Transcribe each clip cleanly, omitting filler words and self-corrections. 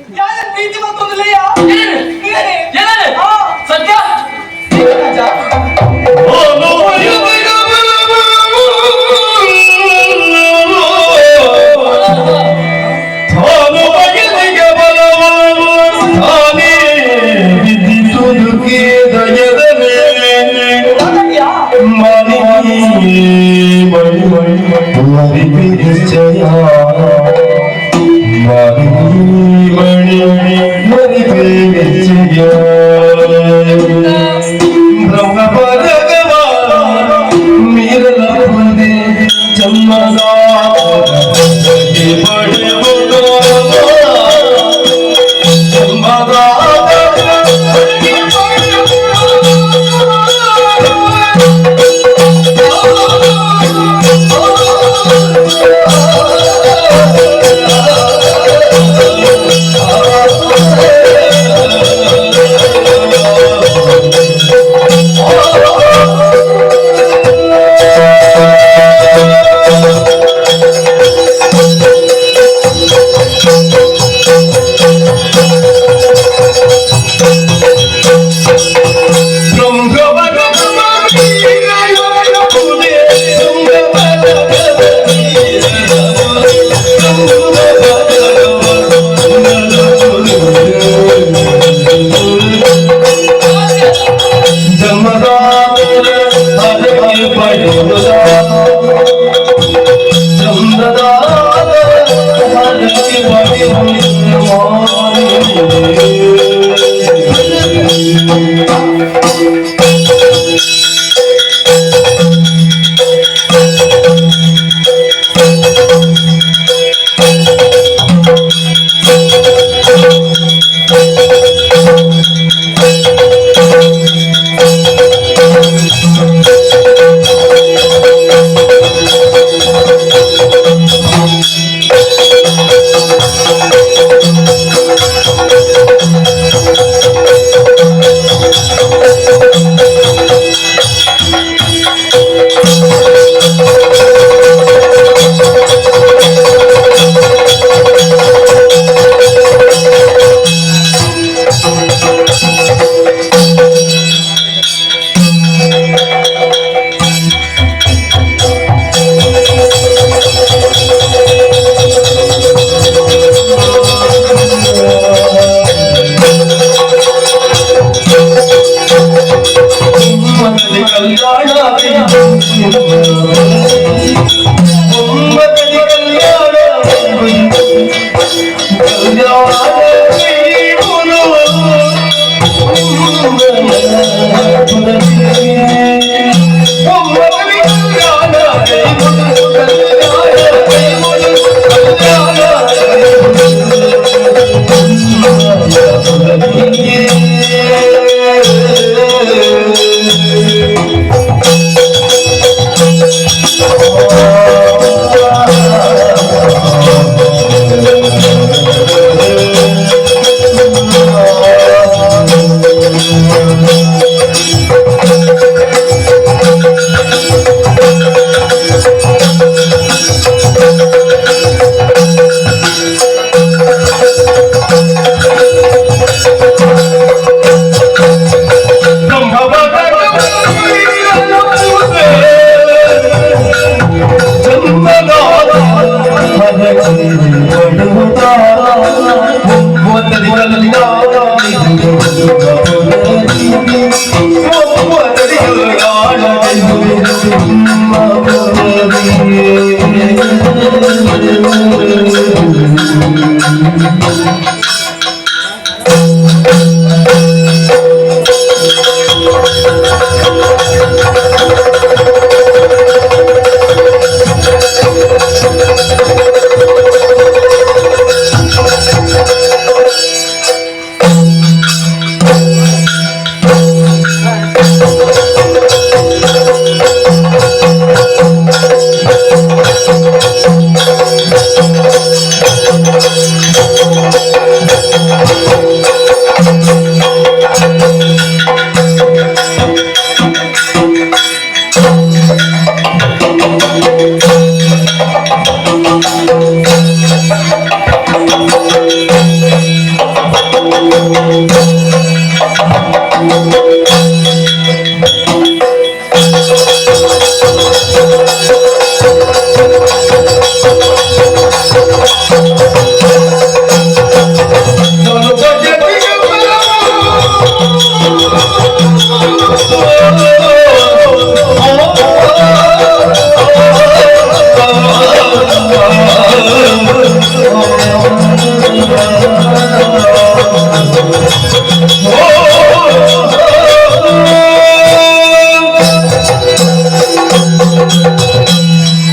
ಯಾರು ಪ್ರೀತಿ ಮತ್ತೊಂದಿಲ್ಲಯ್ಯ? ನೀನೇ. ಏನೇ? ಸತ್ಯ. ರಾಜ. ಮಾತಾಡ್ತೀಯಾ? ಿ.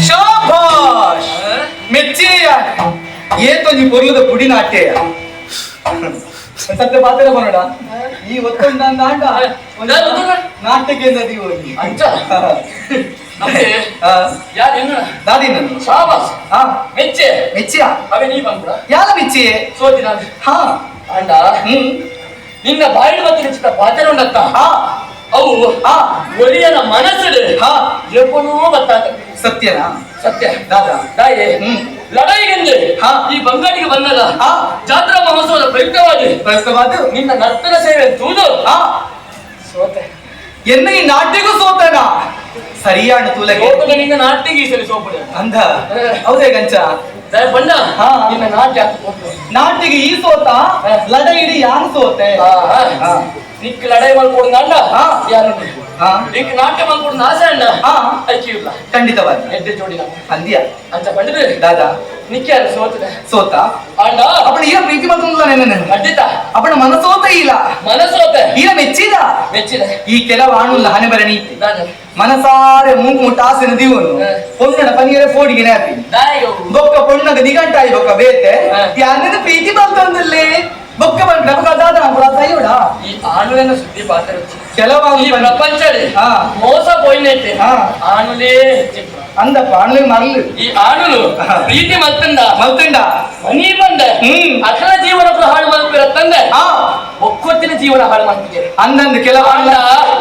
ಶಾಬಾಷ್ ಮೆಚ್ಚೇಯ ಏತೊಂಜಿ ಪೊರ್ಲುದ ಪುಡಿ ನಾಟ್ಯ ಸತ್ಯ ಪಾತ್ರ ಬರೋಣ ಈ ಒತ್ತೊಂದ ಅಂಡ ನಾಟ್ಯಕ್ಕೆ ಹೋಗಿ ಅಂಚ ಯಾರು ಶಾಬಾಸ್ ಮೆಚ್ಚೆ ಮೆಚ್ಚಿಯ ಅವೇ ನೀ ಬಂದ್ಬಿಡ ಯಾರ ಮೆಚ್ಚಿ ಸೋತಿ ನಾನು ಹಾ ಅಂಡ ನಿನ್ನ ಬಾಯಿಡ್ ಬತ್ತಿನ ಚಿಕ್ಕ ಪಾತ್ರ ಉಂಡತ್ತ ಅವು ಒಲಿಯನ ಮನಸ್ಸು ಎಪ್ಪನೂ ಬತ್ತಾತ ಸತ್ಯನಾ ಸತ್ಯ ದಾದಾ ದಾಯೆ ಲಡಾಯಿಗೆಂದು ಈ ಬಂಗಾಳಿಗೆ ಬಂದಲ್ಲ ಜಾತ್ರಾ ಮಹೋತ್ಸವದ ಪ್ರಯುಕ್ತವಾಗಿ ನಿನ್ನ ನರ್ತನ ಸೇವೆ ತೂದು ಸೋತೆ ಎನ್ನ ಈ ನಾಟ್ಯಗೂ ಸೋತನ ಸರಿಯಾಣ ತೂಲಗೆ ಸೋತಗ ನಿನ್ನ ನಾಟ್ಯಗೆ ಈ ಸಲ ಸೋಪಡೆ ಅಂಧ ಹೌದೇ ಗಂಚ ಬಣ್ಣ ನಿನ್ನ ನಾಟ್ಯ ನಾಟ್ಯಗೆ ಈ ಸೋತ ಲಡಾಯಿ ಯಾರು ಸೋತೆ ನಿಕ್ ಲಡಾಯಿ ಮಾಡ್ಕೊಡು ಅಂಡ ಯಾರು ನಿಕ್ ನಾಟ್ಯ ಮಾಡ್ಕೊಡು ಆಸೆ ಅಣ್ಣ ಐಕ್ಯ ಖಂಡಿತವಾಗಿ ಎದ್ದೆ ಜೋಡಿ ಅಂದ್ಯ ಅಂತ ಬಂದ್ರೆ ದಾದಾ ನಿಕ್ ಯಾರು ಸೋತದೆ ಸೋತ ಅಣ್ಣ ಅಪ್ಪಣ ಈಗ ಪ್ರೀತಿ ಮಾತ್ರ ನೆನ್ನೆ ಖಂಡಿತ ಅಪ್ಪಣ ಮನಸೋತ ಇಲ್ಲ ಮನಸೋತ ಈಗ ಮೆಚ್ಚಿದ ಮೆಚ್ಚಿದ ಈ ಕೆಲವು ಆಣುಲ್ಲ ಹಣೆ ಬರ ನೀತಿ ಮನಸಾರೆ ಮೂಗು ಮುಟ್ಟ ಆಸೆನ ದೀವನು ಪೊನ್ನಡ ಪನಿಯರೆ ಫೋಡಿಗೆ ನಾಪಿ ಬೊಕ್ಕ ಪೊಣ್ಣಗ ನಿಗಂಟಾಯಿ ಬೊಕ್ಕ ಬೇತೆ ಯಾನದ ಪ್ರೀತಿ ಬಂತಂದಲ್ಲೇ ಬೊಕ್ಕ ಬಂದ ನಮಗ ದಾದ ಪುರ ತಾಯಿಯೋಡ ಈ ಆಣುಲೆನ ಸುದ್ದಿ ಪಾತ್ರ ಕೆಲವು ಈ ಪ್ರಪಂಚದಲ್ಲಿ ಮೋಸ ಪೋಯಿನೈತೆ ಆಣುಲೇ ಅಂದಪ್ಪ ಆಣುಲೆ ಮರಲು ಈ ಆಣುಲು ಪ್ರೀತಿ ಮಲ್ತಂಡ ಮಲ್ತಂಡ ಮನಿ ಬಂದ ಅಖಲ ಜೀವನ ಹಾಳು ಮಾಡ್ತಿರತ್ತಂದೆ ಒಕ್ಕೊತ್ತಿನ ಜೀವನ ಹಾಳು ಮಾಡ್ತಿದ್ದಾರೆ ಅಂದಂದು ಕೆಲವು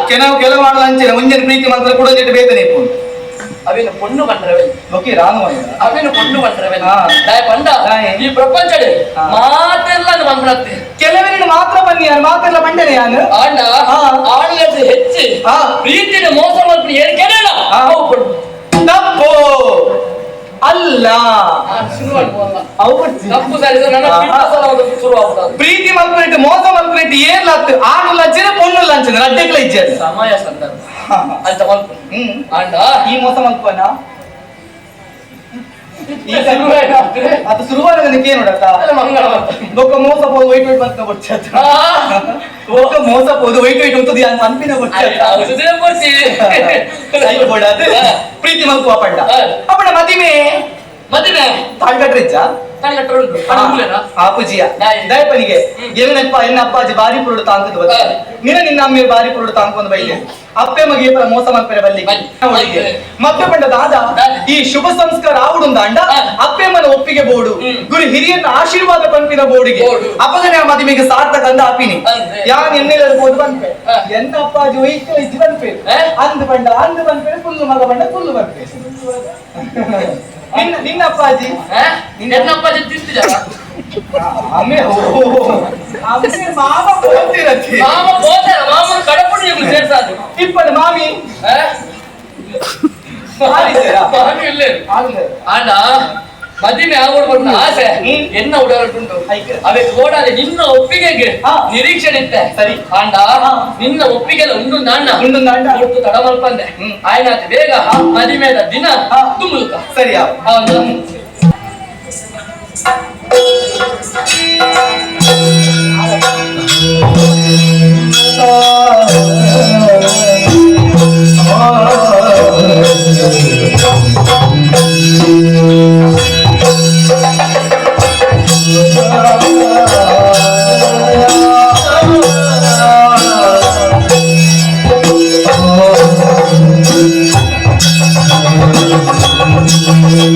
ಕೆಲವು ಕೆಲವು ಆಣುಲ ಅಂಚಿನ ಮುಂಜಾನೆ ಪ್ರೀತಿ ಮಾತ್ರ ಕೂಡ ಜೊತೆ ಬೇತನೆ ಇಪ್ಪು ಅವೇನು ಪೊಣ್ಣು ಬಂದ್ರವೆ ಓಕೆ ರಾನು ಅವೇನು ಪೊಣ್ಣು ಬಂದ್ರವೆ ಬಂದ ಈ ಪ್ರಪಂಚ ಮಾತೆಲ್ಲ ಬಂದ್ಬಿಡತ್ತೆ ಕೆಲವರಿಗೆ ಮಾತ್ರ ಬನ್ನಿ ಯಾರು ಮಾತೆಲ್ಲ ಬಂಡನೆ ಯಾನು ಅಣ್ಣ ಆಣುಲದ್ದು ಹೆಚ್ಚಿ ಪ್ರೀತಿನ ಮೋಸ ಮಾಡ್ಕೊಂಡು ಏನು ಕೇಳಲ್ಲ ತಪ್ಪು ಅಲ್ಲ ಪ್ರೀತಿ ಮಲ್ಪನಿಟ್ಟು ಮೋಸ ಮಲ್ಪನಿಟ್ಟು ಏನ್ ಲತ್ತು ಆಣು ಲಂಚನೆ ಪೊಣ್ಣು ಲಂಚನೆ ರಡ್ಡೆಗಳ ಇಜ್ಜೆ ಸಮಯ ಸಂದರ್ಭ ಅಂತ ಮಲ್ಪ ಅಣ್ಣ ಈ ಮೋಸ ಮಲ್ಪನ ಅದು ಶುರುವಾದ ನನಗೆ ನೋಡತ್ತ ಬೊಕ್ಕ ಮೋಸ ಪೋದು ವೈಟ್ ವೈಟ್ ಬಂತ ಕೊಡ್ತ ಬೊಕ್ಕ ಮೋಸ ಪೋದು ವೈಟ್ ವೈಟ್ ಉಂಟು ಅನ್ಪಿನ ಪ್ರೀತಿ ಮಲ್ಪುವ ಪಂಡ ಅಪ್ಪಣ ಮದಿಮೆ ಮದಿಮೆ ತಾಳ್ಗಟ್ರಿಜ್ಜ ಆ ಪೂಜಿಯ ದಯಪನಿಗೆ ಏನಪ್ಪ ಎನ್ನ ಅಪ್ಪಾಜಿ ಬಾರಿ ಪುರುಡು ತಾಂಕದ ಬಲ್ಲ ನಿನ್ನ ನಿನ್ನ ಅಮ್ಮೆ ಬಾರಿ ಪುರುಡು ತಾಂಕೊಂದು ಬೈಲೆ ಅಪ್ಪೆ ಮಗ ಏಪರ ಮೋಸ ಮಲ್ಪೆರೆ ಬಲ್ಲಿ ಮಪ್ಪೆ ಪಂಡ ದಾದ ಈ ಶುಭ ಸಂಸ್ಕಾರ ಆವುಡುಂದ ಅಂಡ ಅಪ್ಪೆ ಮನ ಒಪ್ಪಿಗೆ ಬೋಡು ಗುರು ಹಿರಿಯನ್ನ ಆಶೀರ್ವಾದ ಪಂಪಿನ ಬೋಡಿಗೆ ಅಪಗನೆ ಮದಿಮೆಗೆ ಸಾರ್ಥಕ ಅಂದ ಅಪಿನಿ ಯಾನ್ ಎನ್ನೆಲ್ಲ ಬೋದು ಬಂಪೆ ಎನ್ನ ಅಪ್ಪಾಜಿ ಒಯ್ತು ಇಜ್ಜಿ ಬಂಪೆ ಅಂದು ಬಂಡ ಅಂದು ಬಂಪೆ ಪುಲ್ಲು ಮಗ ಬಂಡ ಪುಲ್ಲು ಬಂಪೆ ನಿನ್ನ ನಿನ್ನ ಅಪ್ಪಾಜಿ ನಿನ್ನ ಅಪ್ಪಾಜಿ ತಿಂತಿದ್ದಾರ ಅಮ್ಮೆ ಅಮ್ಮೆ ಮಾಮ ಹೋಗ್ತಿರತ್ತಿ ಮಾಮ ಹೋಗ್ತಾರ ಮಾಮನ ಕಡಪುಡಿ ನಿಮ್ಗೆ ಸೇರ್ಸಾದು ಇಪ್ಪಡು ಮಾಮಿ ಮಾಮಿ ಇಲ್ಲೇ ಅಣ್ಣ ಮದಿಮೆ ಆಗೋಡು ಆಸೆ ಎನ್ನ ಉಡಾರಟುಂಟು ಅವೇ ಕೋಡಾಲೆ ನಿನ್ನ ಒಪ್ಪಿಗೆಗೆ ನಿರೀಕ್ಷಣೆ ಇತ್ತೆ ಸರಿ ಅಂಡ ನಿನ್ನ ಒಪ್ಪಿಗೆ ಉಂಡು ನಾಣ್ಣ ಉಂಡು ನಾಣ್ಣ ಕೊಟ್ಟು ತಡ ಮಲ್ಪಂದೆ ಆಯ್ನಾತ್ ಬೇಗ ಮದಿಮೆದ ದಿನ ತುಂಬುಕ ಸರಿಯಾ ಹೌದು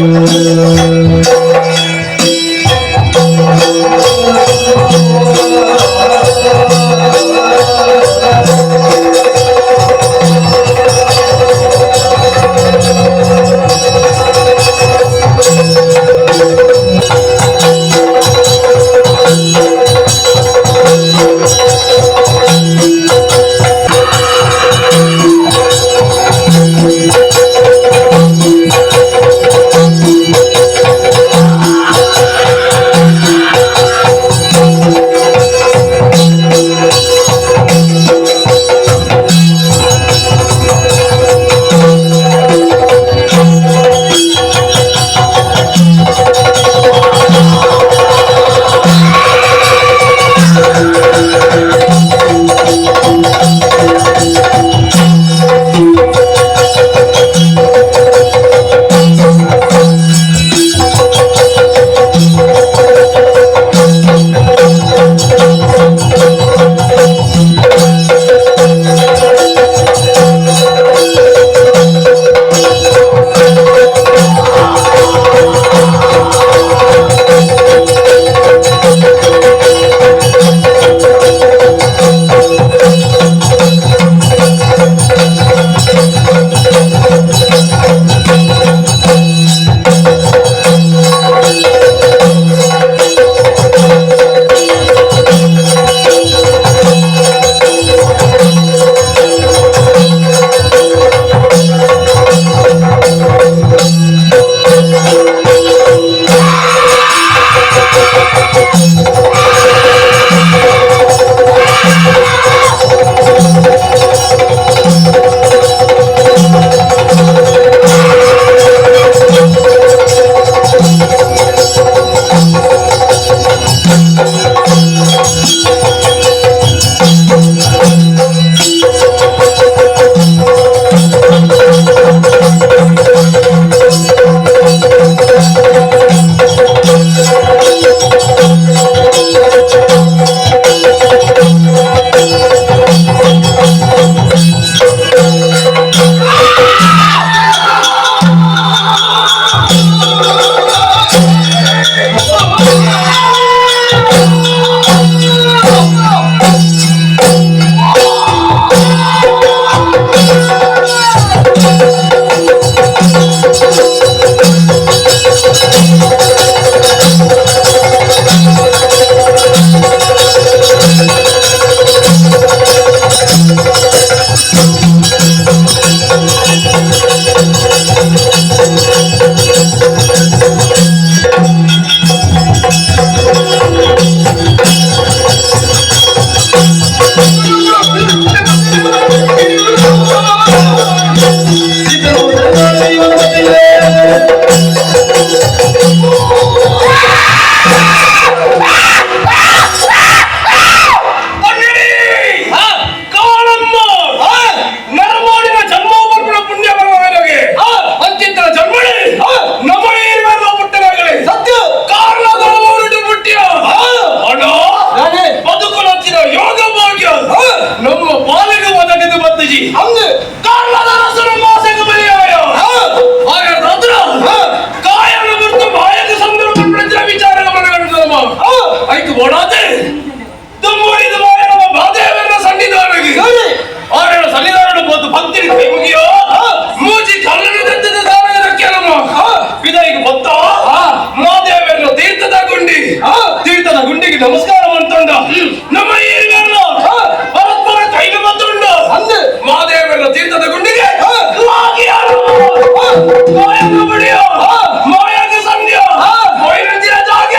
Oh. ದುಮ್ಮುಡಿದ ಮಾಯನವ ಮಾದೇವರ ಸನ್ನಿಧಾನಕ್ಕೆ ಆರಣ ಸನ್ನಿಧಾನ ಬಂದು ಭಕ್ತಿ ಮುಗಿಯೋ ಮೂಜಿ ಕಲ್ಲನ್ನು ದಾನಕ್ಕೆ ನಮ್ಮ ವಿದಾಯಿಗೆ ಬತ್ತ ಮಾದೇವರ ತೀರ್ಥದ ಗುಂಡಿ ತೀರ್ಥದ ಗುಂಡಿಗೆ ನಮಸ್ಕಾರ ಮಾಡ್ತೊಂಡ ನಮ್ಮ ಈರ್ವೆಲ್ಲ ಪರಸ್ಪರ ಕೈಗೆ ಬಂದುಂಡು ಮಾದೇವರ ತೀರ್ಥದ ಗುಂಡಿಗೆ ಮಾಯಾಗ ಸಂಧ್ಯಾ ಮಾಯನಂದಿನ ಜಾಗ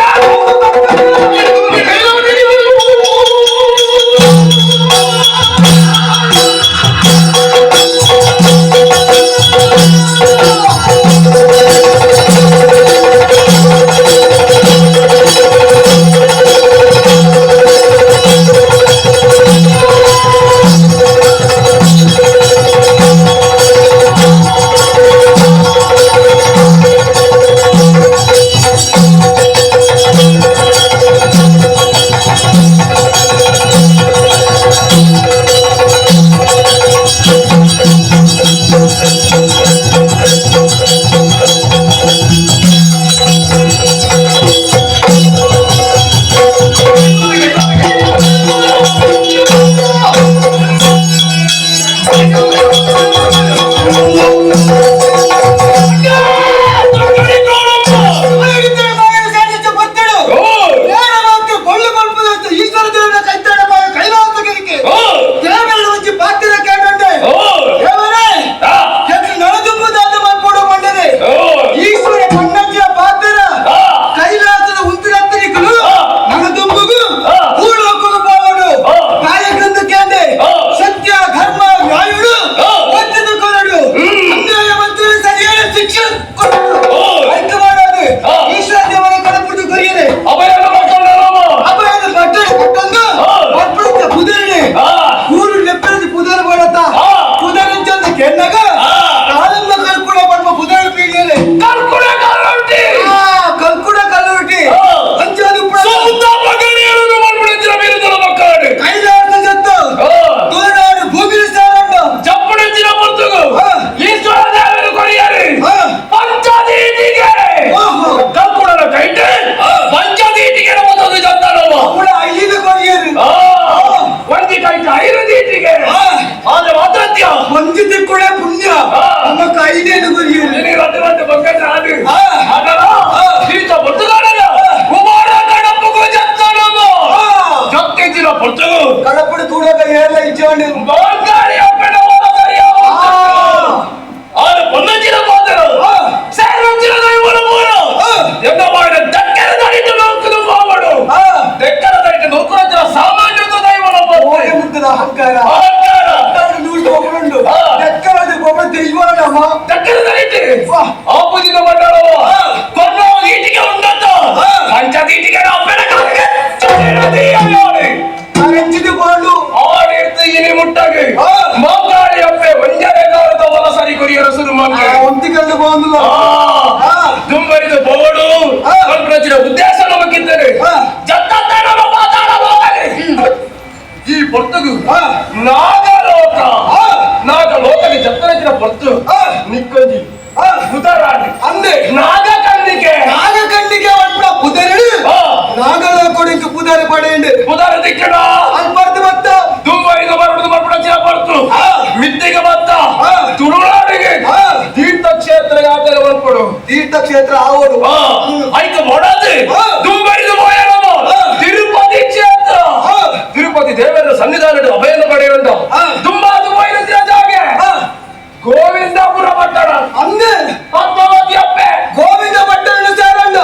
ತೀರ್ಥಕ್ಷೇತ್ರ ಆವಡು ತಿರುಪತಿ ಕ್ಷೇತ್ರ ತಿರುಪತಿ ದೇವರ ಸನ್ನಿಧಾನ ಅಭಯನ ಪಡೆಯುವಂತ ತುಂಬಾ ಜಾಗೆ ಗೋವಿಂದಪುರ ಪಟ್ಟಣ ಅಂದೆ ಪದ್ಮಾವತಿ ಅಪ್ಪೆ ಗೋವಿಂದ ಪಟ್ಟಣ ಸೇರಂಡು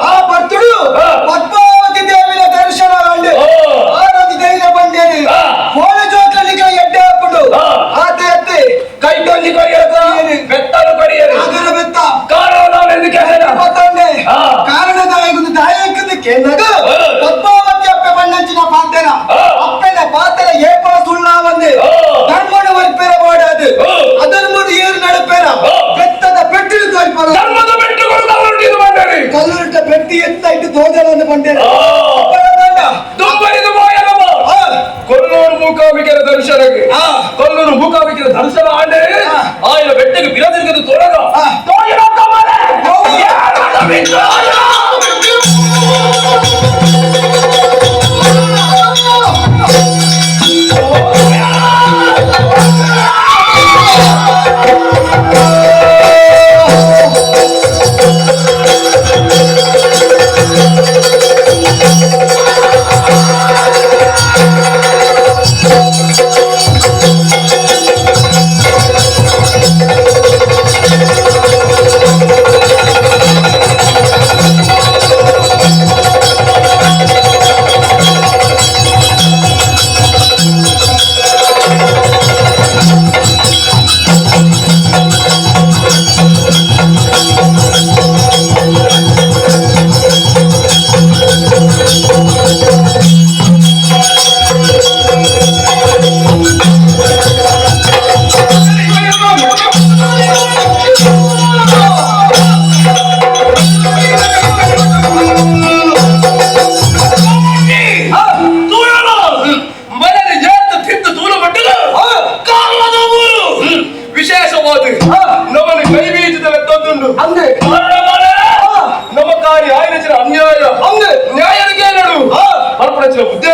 ಆ ಭಕ್ತುಡು ಪದ್ಮಾವತಿ ದೇವಿನ ದರ್ಶನ ಆರೋಗ್ಯ ದೇವಿನ ಬಂದೇನೆ ಕೋಲ ಜೋಕಲಿಗೆ ಎಡ್ಡೆ ಹಾಕೊಂಡು ಆತ ಎತ್ತಿ ಕೈಟೊಂಜಿ ಕೊರಿಯರು ಬೆತ್ತಲು ಕೊರಿಯರು ನಾಗರ ಬೆತ್ತ ಕಾರಣ ಕಾರಣದಾಯಕ ಕೇಂದ್ರಗ ಪದ್ಮಾವತಿ ಅಪ್ಪೆ ಬಣ್ಣಂಚಿನ ಪಾತ್ರ ಅಪ್ಪೆನ ಪಾತ್ರ ಏಪಲ ಸುಳ್ಳಾವಂದೆ ಧರ್ಮದ ವರ್ಪೆರ ಮಾಡಾದು ಅದನ್ನು ಏರು ನಡುಪೆರ ಬೆತ್ತದ ಪೆಟ್ಟಿಲು ತೋರ್ಪರ ಧರ್ಮದ ಪೆಟ್ಟುಗಳು ಕಲ್ಲುರುಟಿದು ಬಂದರೆ ಕಲ್ಲುರುಟ ಪೆಟ್ಟಿ ಎತ್ತ ಇಟ್ಟು ತೋಜಲನ್ನು ಬಂದರೆ ದುಂಬರಿದು ಮೋಯನವ ಕೊಲ್ಲೂರು ಮೂಕಾಂಬಿಕೆಯ ದರ್ಶನಕ್ಕೆ ಕೊಲ್ಲೂರು ಮೂಕಾಂಬಿಕೆಯ ದರ್ಶನ ಆಂಡೆ ಆಯನ ಬೆಟ್ಟಕ್ಕೆ ಬಿರದಿರ್ಗದು ತೋಳಗ ತೋಜಲ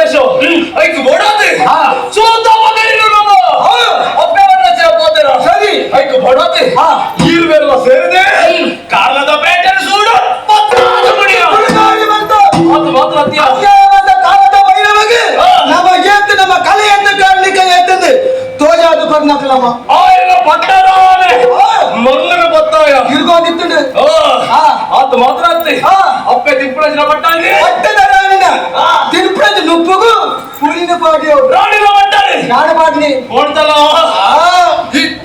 ಉದ್ದೇಶ ಐಕ್ ಬೋಡಾದೆ ಸೂತ ಮಗನಿನು ನಮ್ಮ ಅಪ್ಪೆ ಬಣ್ಣ ಪೋತೆರ ಸರಿ. ಐಕ್ ಬೋಡಾದೆ ಈರ್ವೆಲ್ಲ ಸೇರಿದೆ ಕಾರ್ಲದ ಪೇಟೆ ಸೂಡು ಪತ್ತಾದ ಮುಡಿಯ ತುಳುನಾಡಿ ಬಂತು. ಮಾತು ಮಾತ್ರ ಅತ್ಯ ಅನ್ಯಾಯವಾದ ಕಾಲದ ಭೈರವಗೆ ನಮ್ಮ ಏತು ನಮ್ಮ ಕಲೆಯನ್ನು ಕಾಣಲಿಕ್ಕೆ ಏತಂದು ತೋಜಾದು ಕೊರ್ನಕಲಮ್ಮ ಆಯನ ಪಟ್ಟರಾನೆ ಮೊದಲು ಬತ್ತಾಯ ಇರ್ಗೋದಿತ್ತುಂಡು ಆತ ಮಾತ್ರ ಅತ್ತಿ ಅಪ್ಪೆ ತಿಪ್ಪಳಜಿನ ಪಟ್ಟಾನಿ ಪಟ್ಟದ ರಾಣಿನ ತಿರುಪತಿ ನುಪ್ಪುಗು ಪುರಿನ ಪಾಡಿಯೋ ರಾಣಿನ ಪಟ್ಟಾನಿ ನಾಡ ಪಾಡ್ನಿ ಓಡ್ತಲ್ಲ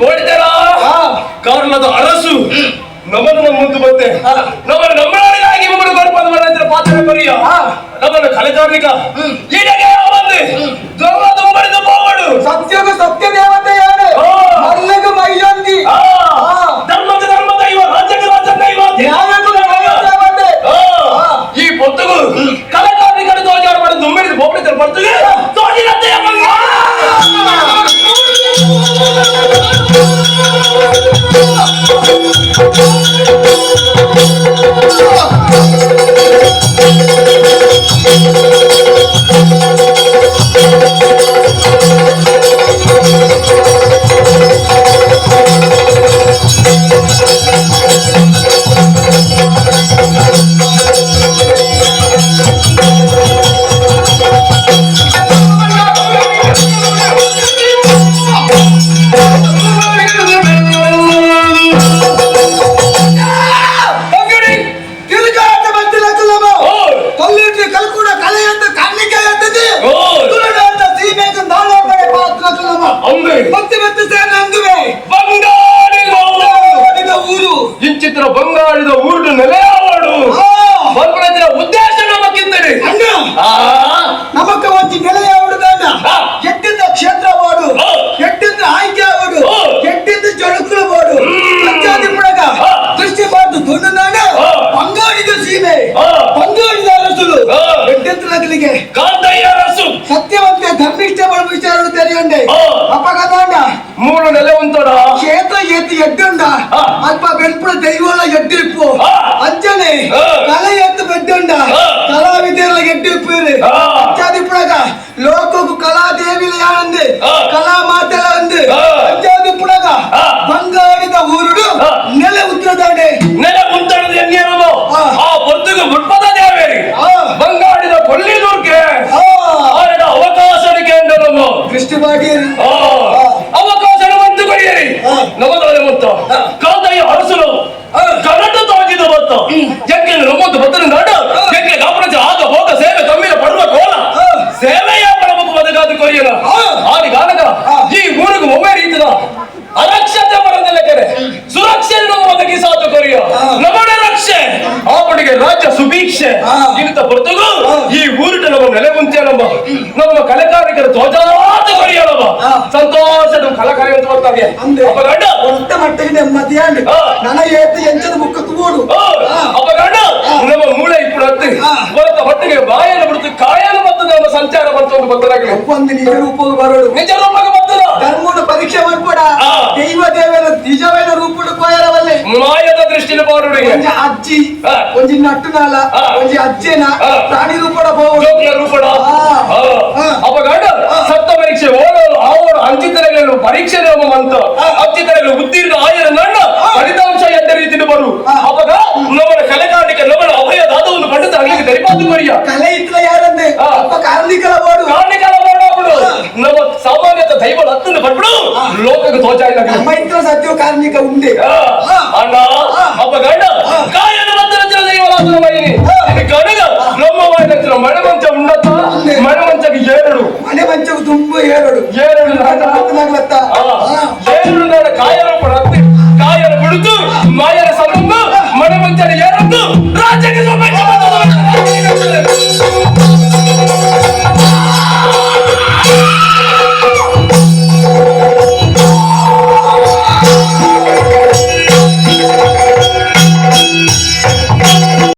ಓಡ್ತಾರ ಕಾರ್ಲದ ಅರಸು ನಮ್ಮನ್ನು ನಮ್ಮ ಮುಂದೆ ಬಂದೆ ನಮ್ಮನ್ನು ನಮ್ಮನಾಡಿಗಾಗಿ ಮಮ್ಮನ್ನು ಕೊರಪದ ಮಾಡಿದ್ರೆ ಪಾತ್ರ ಬರಿಯ ನಮ್ಮನ್ನು ಕಲೆಕಾರ್ಮಿಕ ಈಡಗೆ ಬಂದೆ ದೊರ್ಲದ ಮುಂಬಡಿದ ಹೋಗಡು ಸತ್ಯಗು ಸತ್ಯ ದೇವತೆ ಯಾರು ಮಲ್ಲಗು ಮೈಯೊಂದಿ ಧರ್ಮದ ಧರ್ಮ ದೈವ ರಾಜ್ಯಕ್ಕೆ ರಾಜ್ಯ ದೈವ ನ್ಯಾಯಕ್ಕೂ ನ್ಯಾಯ ದೇವತೆ ಈ ಪೊತ್ತುಗು ಕಲೆಕಾರ್ಮಿಕರು ತೋಜಾಡ ಮಾಡಿ ದುಮ್ಮಿಡಿದ ಬೋಪಡಿದ ಪೊತ್ತುಗೆ ತೋಜಿನಂತೆ ತಿರುಗಾಟ ಬಂತಿಲ್ಲ ಕಲ್ಲಿಟ್ಟು ಕಲ್ಕುಡ ಕಲೆಯನ್ನು ಕಾಣಲಿಕ್ಕೆ ಏತಂದು ತುಳುನಾಡಿನ ಸೀಮೆಗೆ ನಾನಾ ಕಡೆ ಪಾತ್ರಕಲಮ್ಮ ಮತ್ತೆ ಮತ್ತೆ ಸೇನ ಅಂದುವೆ ಬಂಗಾಳಿದ ಬಂಗಾಳಿದ ಊರು ಇಂಚಿತ್ರ ಬಂಗಾಳಿದ ಊರು ನೆಲೆಯಾವಡು ಬಂಪುರತ್ತಿನ ಉದ್ದೇಶ ನಮಕ್ಕಿಂತನೆ ಅಣ್ಣ ನಮಕ ಒಂಜಿ ನೆಲೆಯಾವಡುದಾನ ಎಟ್ಟಿಂದ ಕ್ಷೇತ್ರ ವಾಡು ಎಟ್ಟಿಂದ ಆಯ್ಕೆ ಆವಡು ಎಟ್ಟಿಂದ ಜಣುಕುಲು ವಾಡು ಪಂಚಾದಿ ಪುಡಗ ದೃಷ್ಟಿ ಬಾರ್ದು ತುಂಡುನಾಡ ಬಂಗಾಳಿದ ಸೀಮೆ ಬಂಗಾಳಿದ ಅರಸುಲು ಎಟ್ಟೆಂತ ನಗಲಿಗೆ ಕಾಂತಯ್ಯ ಅರಸು ಸತ್ಯವಂತೆ ಧರ್ಮಿಷ್ಠ ಬಳ ವಿಚಾರ ತೆರೆಯುಂಡೆ ಅಪಗದಾಂಡ ಮೂರು ನೆಲೆ ಉಂಟೋಡ ಕ್ಷೇತ್ರ ಎತ್ತು ಎಡ್ಡುಂಡ ಅಲ್ಪ ಬೆನ್ಪುಡ ದೈವಲ ಎಡ್ಡಿಪ್ಪು ಅಂಜನೆ ಕಲೆ ಎತ್ತು ಬೆಡ್ಡುಂಡ ಕಲಾವಿದೆಲ್ಲ ಎಡ್ಡಿಪ್ಪು ಅಂಚಾದಿ ಪುಡಗ ಲೋಕకు ಕಲಾದೇವಿಲ ಯಾನಂದು ಕಲಾ ಮಾತೆಲ ಅಂದು ಅಂಚಾದಿ ಪುಡಗ ಬಂಗಾಳಿದ ಊರುಡು ನೆಲೆ ಉತ್ತರದಾಂಡೆ ನೆಲೆ ಉಂಟಣದ ಎನ್ನೇನೋ ಆ ಪೊರ್ತುಗು ಮುಟ್ಪದ ದೇವೇರಿ ಬಂಗಾಳಿದ ಕೊಲ್ಲಿದೂರ್ಕೆ ಆಯನ ಅವಕಾಶಕ್ಕೆ ಅಂದರము ದೃಷ್ಟಿ ಮಾಡಿ ಅವಕಾಶ ಬಂತು ಕೊಡಿಯರಿ ನಮದಾರೆ ಮತ್ತು ಕಾಂತಯ್ಯ ಅರಸನು ಕನ್ನಡ ತೋಜಿದ ಬತ್ತು ಜಗ್ಗಿ ನಮ್ಮದು ಬತ್ತನ ನಾಡು ಜಗ್ಗಿ ಗಾಪುರ ಆಗ ಹೋಗ ಸೇವೆ ತಮ್ಮಿನ ಪಡುವ ಕೋಲ ಸೇವೆಯ ಪಡಬೇಕು ಬದುಕಾದ ಕೊರಿಯನ ಆದಿ ಗಾನಕ ಈ ಊರಿಗೆ ಒಮ್ಮೆ ರೀತಿದ ಅರಕ್ಷತೆ ಬರದಿಲ್ಲ ಕರೆ ಸುರಕ್ಷೆ ನಮ್ಮ ಒದಗಿಸಾತು ಕೊರಿಯ ನಮ್ಮಡ ರಕ್ಷೆ ಆಪಡಿಗೆ ರಾಜ್ಯ ಸುಭೀಕ್ಷೆ ಇಂತ ಹೊರತುಗು ಈ ಊರಿನ ನಮ್ಮ ನೆಲೆ ಮುಂಚೆ ನಮ್ಮ ನಮ್ಮ ಕಲೆಕಾರಿಕರ ಧ್ವಜಾತ ಕೊರಿಯ ನಮ್ಮ ಸಂತೋಷ ನಮ್ಮ ಕಲಾಕಾರಿ ಅಂತ ಬರ್ತಾರೆ ಅಪ್ಪ ಗಂಡ ಒಟ್ಟ ಮಟ್ಟಿಗೆ ನೆಮ್ಮದಿಯಾಂಡು ನನ ಏತು ಎಂಚದ ಮುಖ ತೂಡು ಅಪ್ಪ ಗಂಡ ನಮ್ಮ ಮೂಳೆ ಇಪ್ಪು ಹತ್ತಿ ಬರುತ್ತ ಹೊಟ್ಟಿಗೆ ಬಾಯನ್ನು ಬಿಡ್ತು ಕಾಯನ್ನು ಬರ್ತದೆ ನಮ್ಮ ಸಂಚಾರ ಬಂತು ಒಂದು ಭಕ್ತರಾಗಲಿ ಒಂದು ನಿಜ ರೂಪಕ್ಕೆ ಬರೋಡು ನಿಜ ರೂಪಕ್ಕೆ ಬರ್ತದ ಧರ್ಮದ ಪರೀಕ್ಷೆ ಮಾಡ್ಬೇಡ ದೈವ ದೇವರ ನಿಜವಾದ ರೂಪಡು ಕೋಯರವಲ್ಲೆ ಮಾಯದ ದೃಷ್ಟಿನ ಬಾರುಡಿಗೆ ಒಂಜಿ ಅಜ್ಜಿ ಒಂಜಿ ನಟ್ಟುನಾಲ ಒಂಜಿ ಅಜ್ಜೆನ ಪ್ರಾಣಿ ರೂಪಡ ಹೋಗು ರೂಪಡ ಅಪ್ಪ ಗಂಡ ಸತ್ತ ಪರೀಕ್ಷೆ ಓಡೋರು ಆವೋಡು ಅಂಚಿತರಗಳನ್ನು ಪರೀಕ್ಷೆ ಅಂತ ಅಂಚಿತರಗಳು ಉತ್ತೀರ್ಣ ಆಯರ ನನ್ನ ಫಲಿತಾಂಶ ಎಂದ ರೀತಿಯಲ್ಲಿ ಬರು ಅವಾಗ ನಮ್ಮ ಕಲೆಗಾರಿಕೆ ನಮ್ಮ ಅಭಯ ದಾದವನ್ನು ಪಡೆದ ಅಲ್ಲಿಗೆ ದರಿಪಾತು ಕೊರಿಯ ಕಲೆ ಇತ್ರ ಯಾರಂದೆ ಅಪ್ಪ ಕಾರ್ಣಿಕಲ ಬೋಡು ಕಾರ್ಣಿಕಲ ಬೋಡು ನಮ್ಮ ಸಾಮಾನ್ಯತ ದೈವ ಹತ್ತನ್ನು ಪಟ್ಬಿಡು ಲೋಕಕ್ಕೆ ತೋಚ ಇಲ್ಲ ನಮ್ಮ ಇತ್ರ ಸತ್ಯ ಕಾರ್ಣಿಕ ಉಂಡೆ ಅಣ್ಣ ಅಪ್ಪ ಗಂಡ ಕಾಯನ ಮತ್ತರಂಚಿನ ದೈವಲಾದನ ಮೈನಿ ಕನಗ ನಮ್ಮ ವಾಯಿನಂಚಿನ ಮಳೆ ಮಂಚ ಉಂಡತ್ತ ಮಳೆ ಮಂಚಕ್ಕೆ ಏರಡು ಮನೆ ಮಂಚకు ತುಂಬ ಏರಡು ಏರಡು